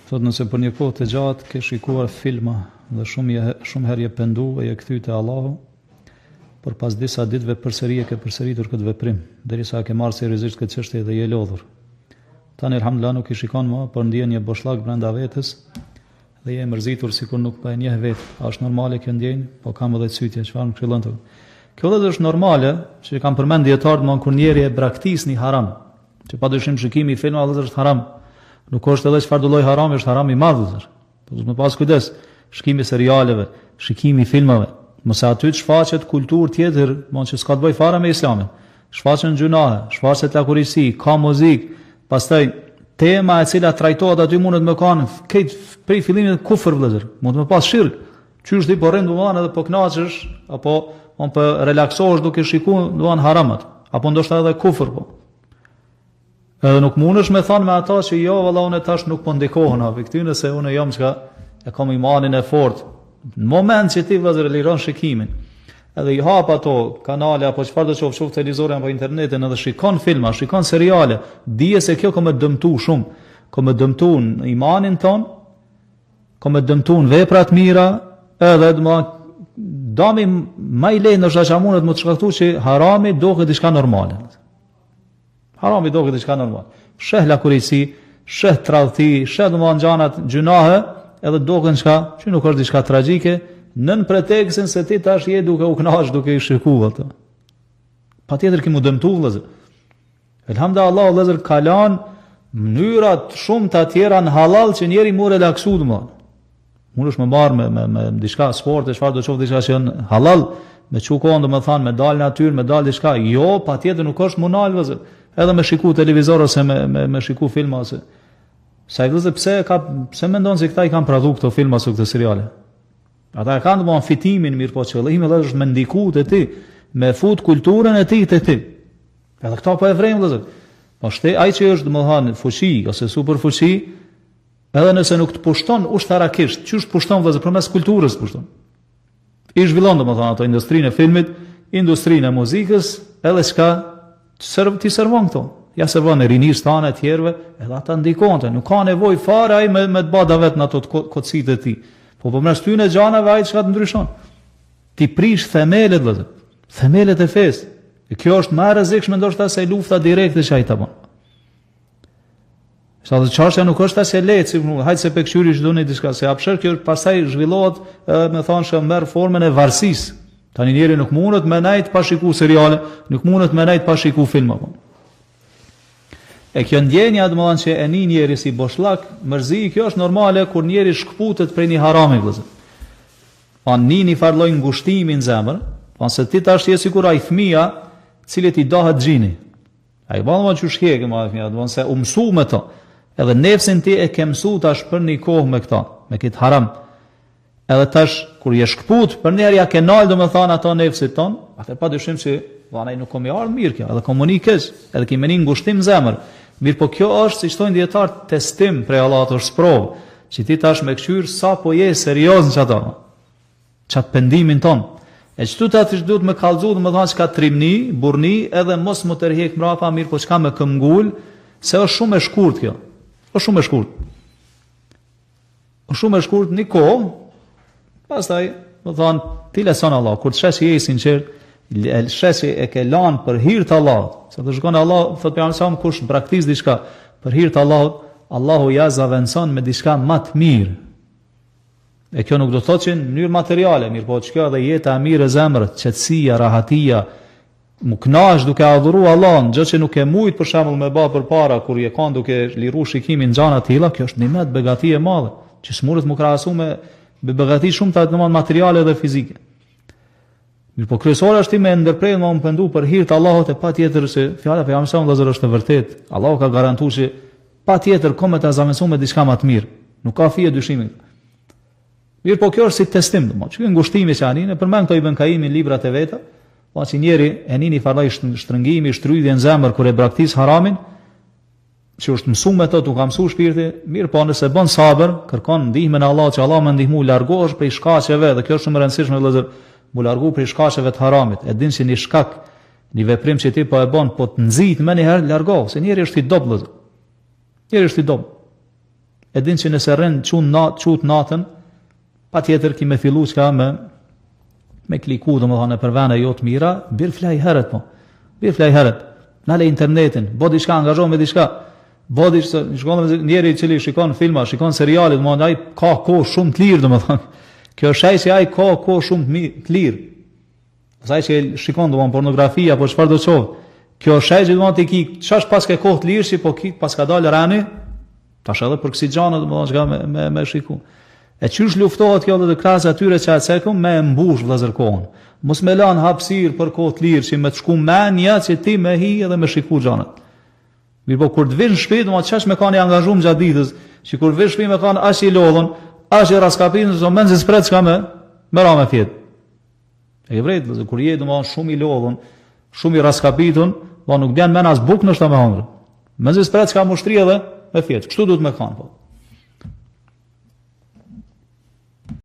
Thotë nëse për një kohë të gjatë ke shikuar filma dhe shumë je, shumë herë je pendu e je kthy te Allahu, por pas disa ditëve përsëri e ke përsëritur këtë veprim, derisa e ke marrë seriozisht këtë çështje dhe je lodhur. Tani elhamdulillah nuk i shikon më, por ndjen një boshllëk brenda vetes dhe je e mërzitur sikur nuk po e njeh veten. A është normale kjo ndjenjë? Po kam edhe cytje, çfarë më këshillon të? Kjo vëllezër është normale, që e kanë përmend dijetarët, domthon kur njeri e braktis një haram, Që pa dyshim shikimi i filmave vëllezër është haram. Nuk është edhe çfarëdo lloj harami, është haram i madh vëllezër. Po duhet me pas kujdes. Shikimi i serialeve, shikimi i filmave, mos aty të shfaqet kulturë tjetër, domthon që s'ka të bëjë fare me Islamin. Shfaqen gjynahe, shfaqet lakuriqësi, ka muzikë, pastaj tema e cila trajtohet aty mundet me kanë krejt prej fillimit kufër vëllezër, mund të me pas shirk. Qysh ti po rrin domthon edhe po kënaqesh apo on po relaksohesh duke shikuar domthon haramat, apo ndoshta edhe kufër po. Edhe nuk mundesh me thonë me ata që jo valla unë tash nuk po ndikohna prej këtyne se unë jam çka e kam imanin e fortë. Në moment që ti vëllezër e liron shikimin, edhe i hap ato kanale apo çfarë do të qoftë, qoftë televizorin apo internetin edhe shikon filma, shikon seriale, dije se kjo ka me dëmtu shumë, ka me dëmtu në imanin ton, ka me dëmtu në vepra të mira, edhe domethënë dami ma i lehtë ndoshta që mundet me të shkaktu që harami doket diçka normale. Harami doket diçka normale. Sheh lakuriqësi, sheh tradhti, sheh domethënë gjanat gjynahe, edhe doken çka, që nuk është diçka tragjike, nën pretekstin se ti tash je duke u kënaq duke i shiku ato. Patjetër ki m'u dëmtu vëllezër. Elhamdulillah Allahu vëllezër ka lanë mënyra të shumta tjera në hallall që njeri m'u relaksu domethënë. Mundesh me marrë me, me, me diçka sporte, çfarë do qoftë diçka që janë hallall, me çu kohën domethënë, me dalë në natyrë, me dalë diçka. Jo, patjetër nuk është m'u nal vëllezër. Edhe me shiku televizor ose me, me, me shiku filma ose... Sa i vëllezër, pse, ka, pse mendon se këta i kanë prodhu këto filma ose këto seriale? Ata e kanë domethënë fitimin, mirëpo qëllimi vëllezër është me ndiku te ti, me fut kulturën e tij te ti. Edhe këta po e vrejmë vëllezër. Po shte ai që është domethënë fuqi ose superfuqi, Edhe nëse nuk të pushton ushtarakisht, qysh të pushton vëllezër përmes kulturës të pushton. I zhvillon domethënë ato industrinë e filmit, industrinë e muzikës, edhe çka serv t'i servon këto. Ja servon e rinisë tane e tjerëve, edhe ata ndikon te. Nuk ka nevojë fare ai me me të ba davet në ato kotësitë e tij. Po përmes tyne gjanave ai çka të ndryshon. T'i prish themelet vëllezër. Themelet e fesë. E kjo është më e rrezikshme ndoshta se lufta direkte që ai ta bën. Sa dhe çështja nuk është as e lehtë, si më hajt se pe kqyri çdo një diçka, se apsher kjo pastaj zhvillohet edhe me thonë se merr formën e varësisë. Tani njeri nuk mundet me nejt pa shiku seriale, nuk mundet me nejt pa shiku filma. Po. E kjo ndjenja domethënë që e nin njeri si boshllak, mërzi, kjo është normale kur njeri shkëputet prej një harami vëllezër. Pa nin një farë lloj ngushtimi në zemër, pa se ti tash je sikur ai fëmija, cilit i dahet gjini. A i bën më qysh hjek më fëmija, do se u mësu me to. Edhe nefsin ti e ke mësu tash për një kohë me këta, me këtë haram. Edhe tash kur je shkput, për një herë ja ke nal domethënë ato nefsit ton, atë pa dyshim se vana nuk ka me ardh mirë kjo, edhe ka me u ni keq, edhe ki me ni ngushtim zemër. Mirë po kjo është, siç thonë dijetarët, testim prej Allahut është sprovë, që ti tash me kqyr sa po je serioz në qato. Qat pendimin ton. E qëtu tash duhet me kallzu, domethanë çka trimni, burrni, edhe mos m'u tërhjek mrapa, mirë po çka me këmbgul, se është shumë e shkurt kjo. është shumë e shkurt. është shumë e shkurt një kohë, pastaj, domethanë, t'i lehtëson Allah, kur të sheh që je i sinqert, e sheh që e ke lanë për hir të Allahut, se të shkon Allah, thot pejgamberi a.s. kush braktis diçka për hir të Allahut, Allahu ja zavendëson me diçka ma të mirë. E kjo nuk do të thotë që në mënyrë materiale, mirëpo që kjo edhe jeta e mirë e zemrës, qetësia, rahatia, m'u knaq duke adhuru Allahun, gjë që nuk e mujt për shembull me ba përpara kur je kanë duke liru shikimin gjana të tilla, kjo është nimet begati e madhe, që s'mundet m'u krahasu me me begati shumë të domethënë materiale dhe fizike. Mirëpo kryesore është ti me ndërpre me u pendu për hir të Allahut e patjetër se fjala e pejgamberit vëllazër është e vërtetë. Allahu ka garantuar se patjetër ka me ta zavendësu me diçka më të mirë. Nuk ka fije dyshimi. Mirëpo kjo është si testim, domethënë, që ngushtimi që anin, e përmend këto Ibn Kajimi në librat e veta, po që njeri e nin një farë lloj shtrëngimi, shtrydhje në zemër kur e braktis haramin, që është mësu me to, t'u ka mësu shpirti, mirëpo nëse bën sabër, kërkon ndihmën e Allahut që Allah me ndihmu, largohesh prej shkaqeve, dhe kjo është shumë e rëndësishme vëllezër, m'u largu prej shkaqeve të haramit, e din që një shkak, një veprim që ti po e bën, po të nxit menjëherë, largohu, se njeri është i dobët vëllezër. Njeri është i dobët. E din që nëse rrin çun nat, çut natën, patjetër ki me fillu çka me me kliku, domethënë nëpër vene jo të mira, bir flaj herët po. Bir flaj herët. Nale internetin, bo diçka, angazhohu me diçka. Bo diçka, shikon dhe njeri i cili shikon filma, shikon seriale, domethënë ai ka kohë shumë të lirë, domethënë. Kjo është që ai ka kohë shumë të mirë, të lirë. Ose ai që shikon domethënë pornografi apo çfarë do të qoftë. Kjo është që domethënë ti ki, çash paske kohë të lirë si po ki, paska dalë rani, tash edhe për kësi gjana domethënë çka me me me shiku. E qysh luftohet kjo dhe krahas atyre që e cekëm me mbush vëllazër kohën. Mos me lan hapësirë për kohë të lirë që me të shku mendja që ti me hi edhe me shiku gjanat. Mirëpo kur të vish në shtëpi, domethënë çash me kanë i angazhum gjatë ditës, që kur vish në shtëpi me kanë aq i lodhun, aq i rraskapitun, sa mezi s'pret çka me me ra me fjet. E ke vrejt, vëllazër, kur je domethënë shumë i lodhun, shumë i rraskapitun, do nuk bjen men as bukë ndoshta me hëngër. Mezi s'pret çka m'u shtri edhe me fjet. Kështu duhet me kanë po.